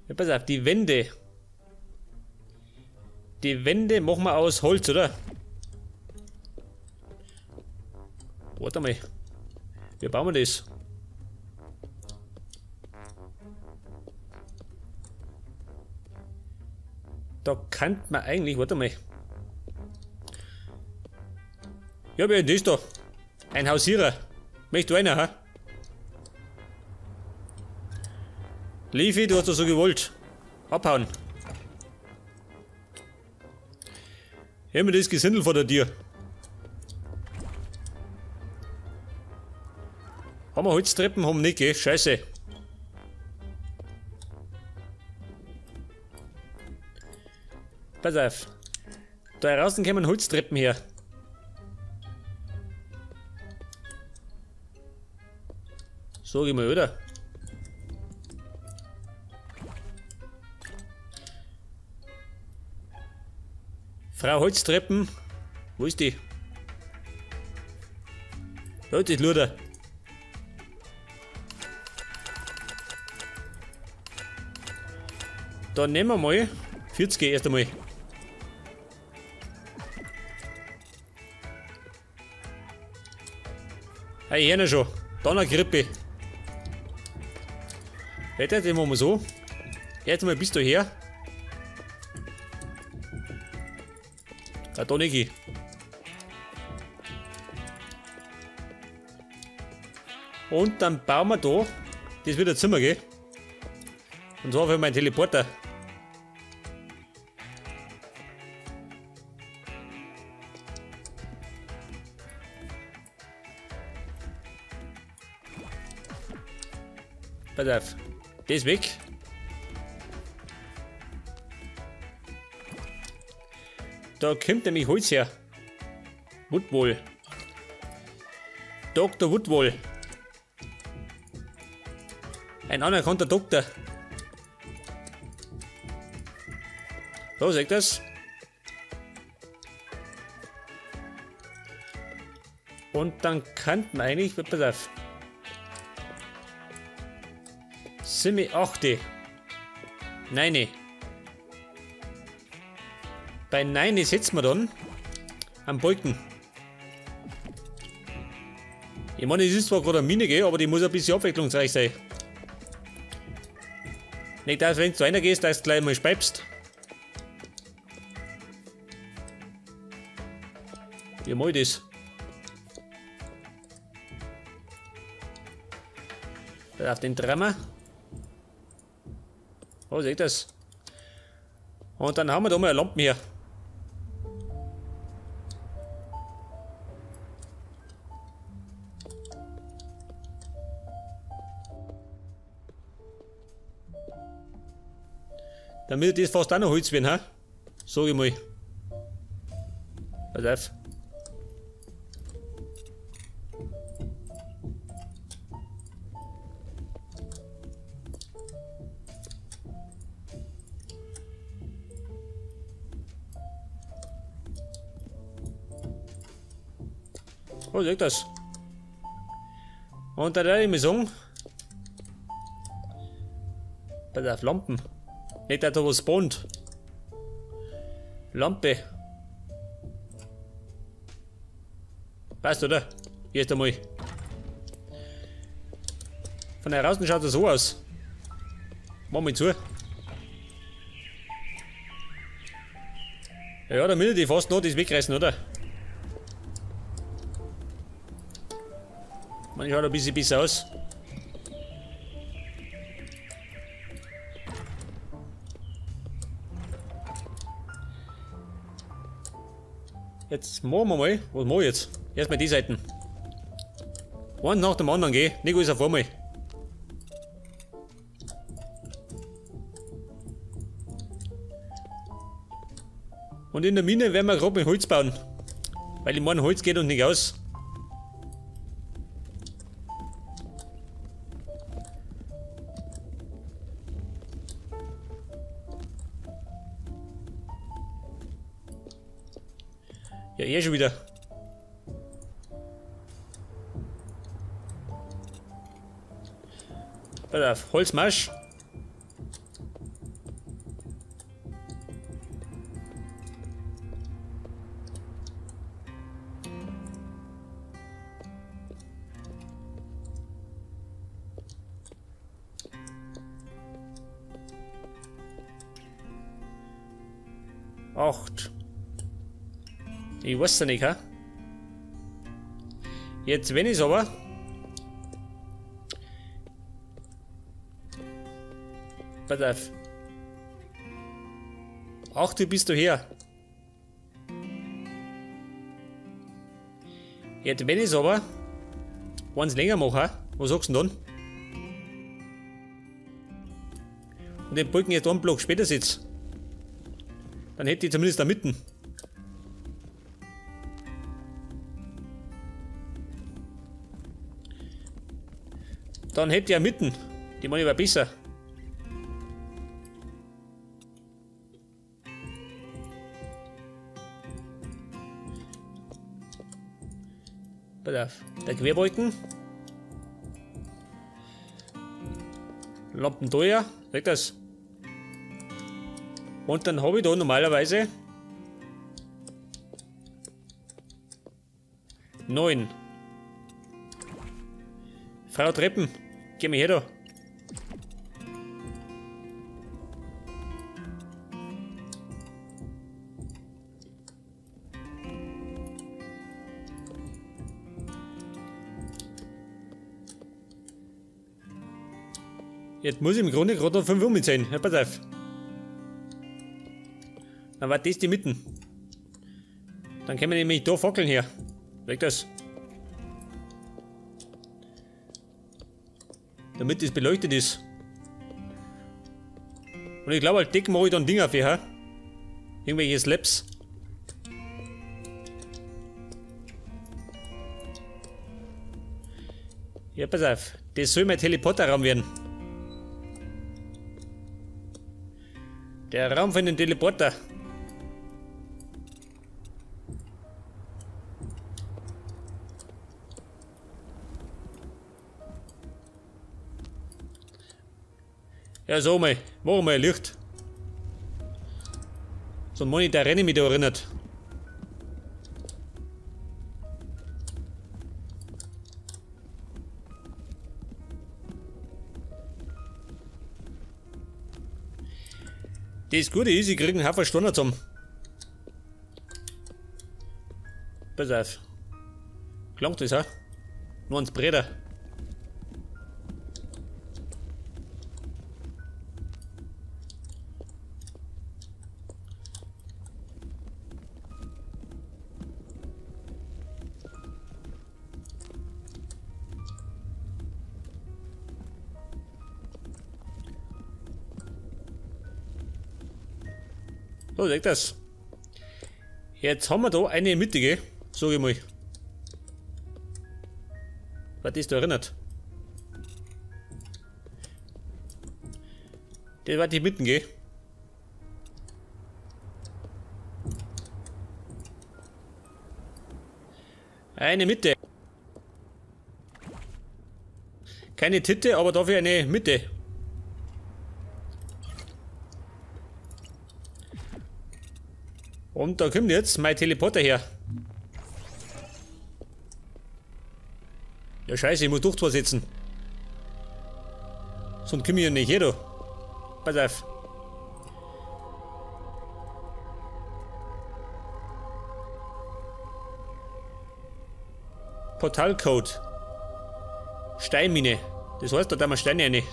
Ja, pass auf, die Wände. Die Wände machen wir aus Holz, oder? Warte mal. Wie bauen wir das? Da kann man eigentlich, warte mal. Ja, wer ist das da? Ein Hausierer. Möchtest du einer, ha? Leafy, du hast das so gewollt. Abhauen. Hör mir das Gesindel vor der Tür. Haben wir Holztreppen? Haben wir nicht, gell? Scheiße. Pass auf. Da draußen kommen Holztreppen her. Sag ich mal, oder? Frau Holztreppen, wo ist die? Da ist das Luder. Da nehmen wir mal 40 erst einmal. Hey, hier schon. Da noch Grippe. Weiter, den machen wir so. Jetzt mal bis daher. Ah, da nicht. Und dann bauen wir da. Das wird ein Zimmer, gell? Und zwar für meinen Teleporter. Pass auf. Das weg. Da kommt nämlich Holz her. Woodwall. Dr. Woodwall. Ein anerkannter Doktor. So, seht das. Und dann kann man eigentlich, pass auf. 7, 8. 9. Bei 9 setzen wir dann am Balken. Ich meine, es ist zwar gerade eine Mine, aber die muss ein bisschen abwechslungsreich sein. Nicht, dass wenn du einer gehst, dass du gleich mal speibst. Wie mach ich das? Auf den Trammer. Oh, seht das? Und dann haben wir da mal eine Lampe hier. Damit das fast auch noch Holz werden, ha? Sag ich mal. Pass auf. Oh, seht das. Und da werde ich mir sagen, pass auf, Lampen. Nicht, dass da was spawnt. Lampe. Passt, oder? Erst einmal. Von der draußen schaut das so aus. Mach mal zu. Ja, damit die fast noch das wegreißen, oder? Man schaut ein bisschen besser aus. Jetzt machen wir mal. Was mach ich jetzt? Erstmal die Seiten. Eins nach dem anderen, gell? Nicht alles auf einmal. Und in der Mine werden wir gerade mit Holz bauen. Weil ich meine, Holz geht uns nicht aus. Ja, eh schon wieder. Pass auf, Holzmarsch. 8. Ich weiß ja nicht, ha? Jetzt, wenn ich's aber. Pass auf. 8, bist du her. Jetzt, wenn ich's aber eins länger mache, was sagst du denn dann? Und den Balken jetzt einen Block später sitzt. Dann hätte ich zumindest da mitten. Dann hätte ich ja mitten. Die meine ich aber besser. Pass auf. Der Querbalken. Lampen teuer. Sag das. Und dann habe ich da normalerweise 9. Frau Treppen, geh mir her da. Jetzt muss ich im Grunde gerade noch 5 umziehen. Ja, pass auf. Dann war das die Mitten. Dann können wir nämlich da fackeln her. Weg das. Damit das beleuchtet ist. Und ich glaube, als Deck mache ich dann Dinger für, ha? Irgendwelche Slabs. Ja, pass auf. Das soll mein Teleporterraum werden. Der Raum für den Teleporter. Ja, so mal. Machen wir Licht. So ein Monitor renne mich da erinnert. Das Gute ist, ich kriege einen Haufen Steine zusammen. Pass auf. Klangt das, ha? Nur ans Bretter. So, seht das. Jetzt haben wir da eine mittige, sag ich mal. Was das da erinnert. Das war die mitten, gell? Eine Mitte. Keine Titte, aber dafür eine Mitte. Und da kommt jetzt mein Teleporter her. Ja scheiße, ich muss doch zwei setzen. Sonst komme ich ja nicht her da. Pass auf. Portalcode. Steinmine. Das heißt, da tun wir Steine rein.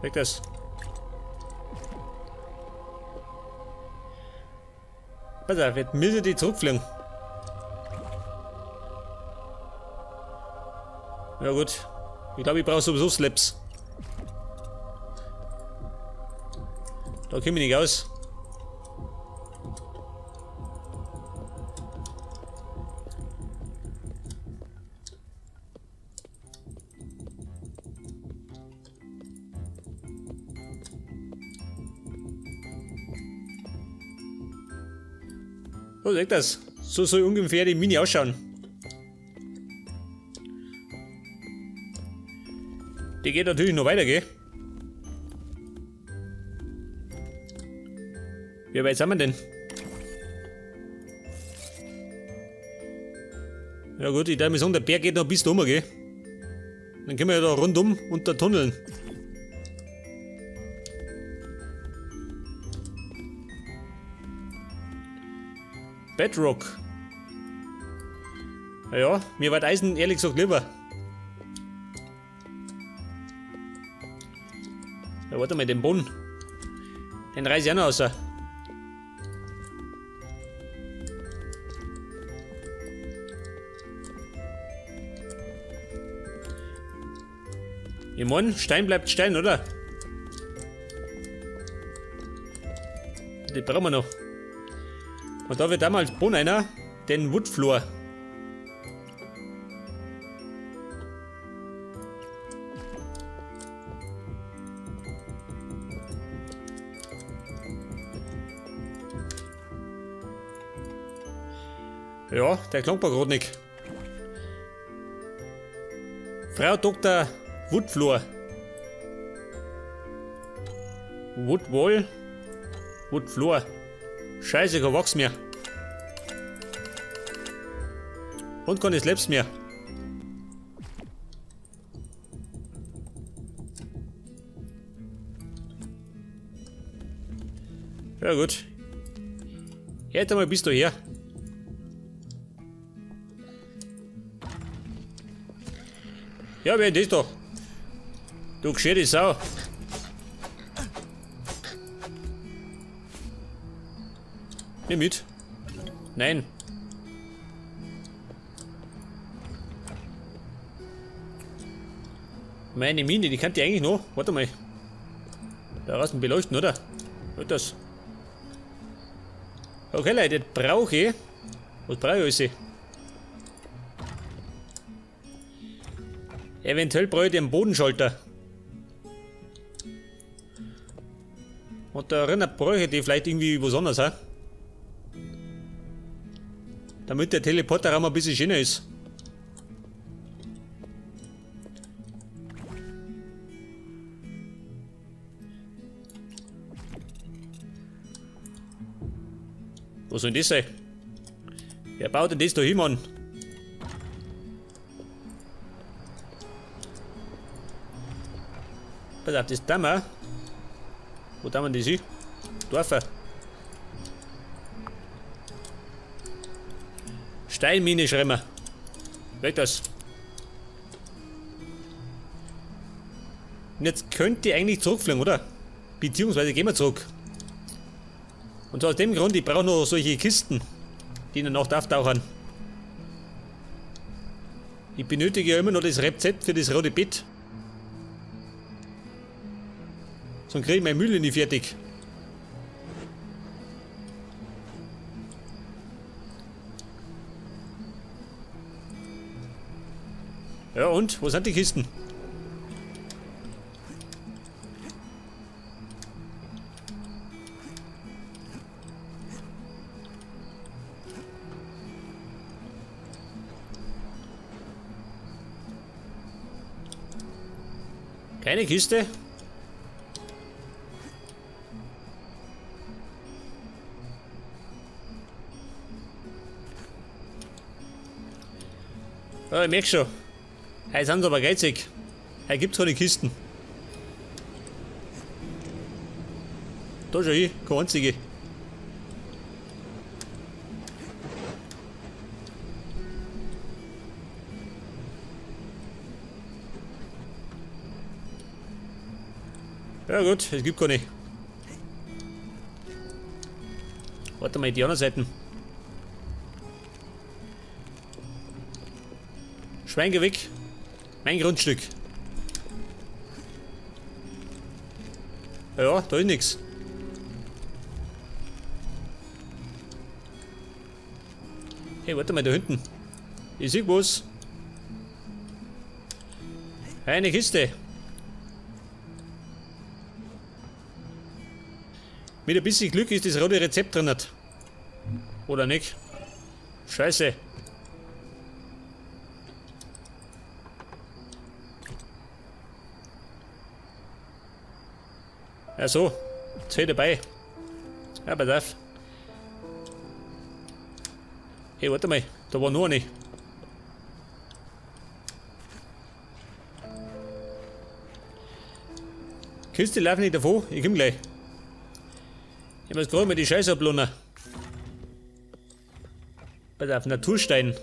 Weg das. Pass auf, jetzt müssen die zurückfliegen. Ja gut. Ich glaube, ich brauche sowieso Slaps. Da komme ich nicht aus. So seht das. So soll ungefähr die Mini ausschauen. Die geht natürlich noch weiter, gell? Wie weit sind wir denn? Ja gut, ich darf mir sagen, der Berg geht noch bis da oben, gell? Dann können wir ja da rundum unter tunneln. Bedrock. Ja, mir war Eisen ehrlich gesagt lieber. Ja, warte mal, den Boden. Den reiß ich auch noch raus. Ich mein, Stein bleibt Stein, oder? Die brauchen wir noch. Und da wird damals Boden einer, den Woodfloor. Ja, der klang mir grad nicht. Frau Dr. Woodfloor. Woodwall. Woodfloor. Scheiße, kein Wachs mehr. Und keine Slabs mehr. Ja gut. Jetzt einmal bist du her. Ja, wer ist das da? Du geschirrte Sau. Nimm mit. Nein. Meine Mine, die kann die eigentlich noch. Warte mal. Da draußen beleuchten, oder? Was das? Okay, Leute, das brauche ich. Was brauche ich alles? Eventuell brauche ich den Bodenschalter. Und da erinnert brauche ich die vielleicht irgendwie was anderes, hä? Damit der Teleporterraum ein bisschen schöner ist. Was soll denn das sein? Wer baut denn das da hin, Mann? Pass auf, das tun wir. Wo tun wir das hin? Dorfer. Steinmine schreiben. Weg das. Und jetzt könnt ihr eigentlich zurückfliegen, oder? Beziehungsweise gehen wir zurück. Und zwar aus dem Grund, ich brauche noch solche Kisten, die in der Nacht auftauchen. Ich benötige ja immer noch das Rezept für das rote Bett. Sonst kriege ich meine Mühle nicht fertig. Ja und? Wo sind die Kisten? Keine Kiste? Oh, ich merke schon. Heute sind sie aber geizig. Heute gibt's keine Kisten. Da schau ich, keine einzige. Ja gut, es gibt keine. Warte mal, die anderen Seiten. Schwein, geh weg. Mein Grundstück. Ja, da ist nix. Hey, warte mal, da hinten. Ich sehe was. Eine Kiste. Mit ein bisschen Glück ist das rote Rezept drin. Oder nicht? Scheiße. Ja so, 10 dabei. Ja, pass auf. Hey, warte mal, da war nur eine. Kiste läuft nicht davon, ich komm gleich. Ich muss gerade mal die Scheiße ablohnen. Pass auf, Naturstein.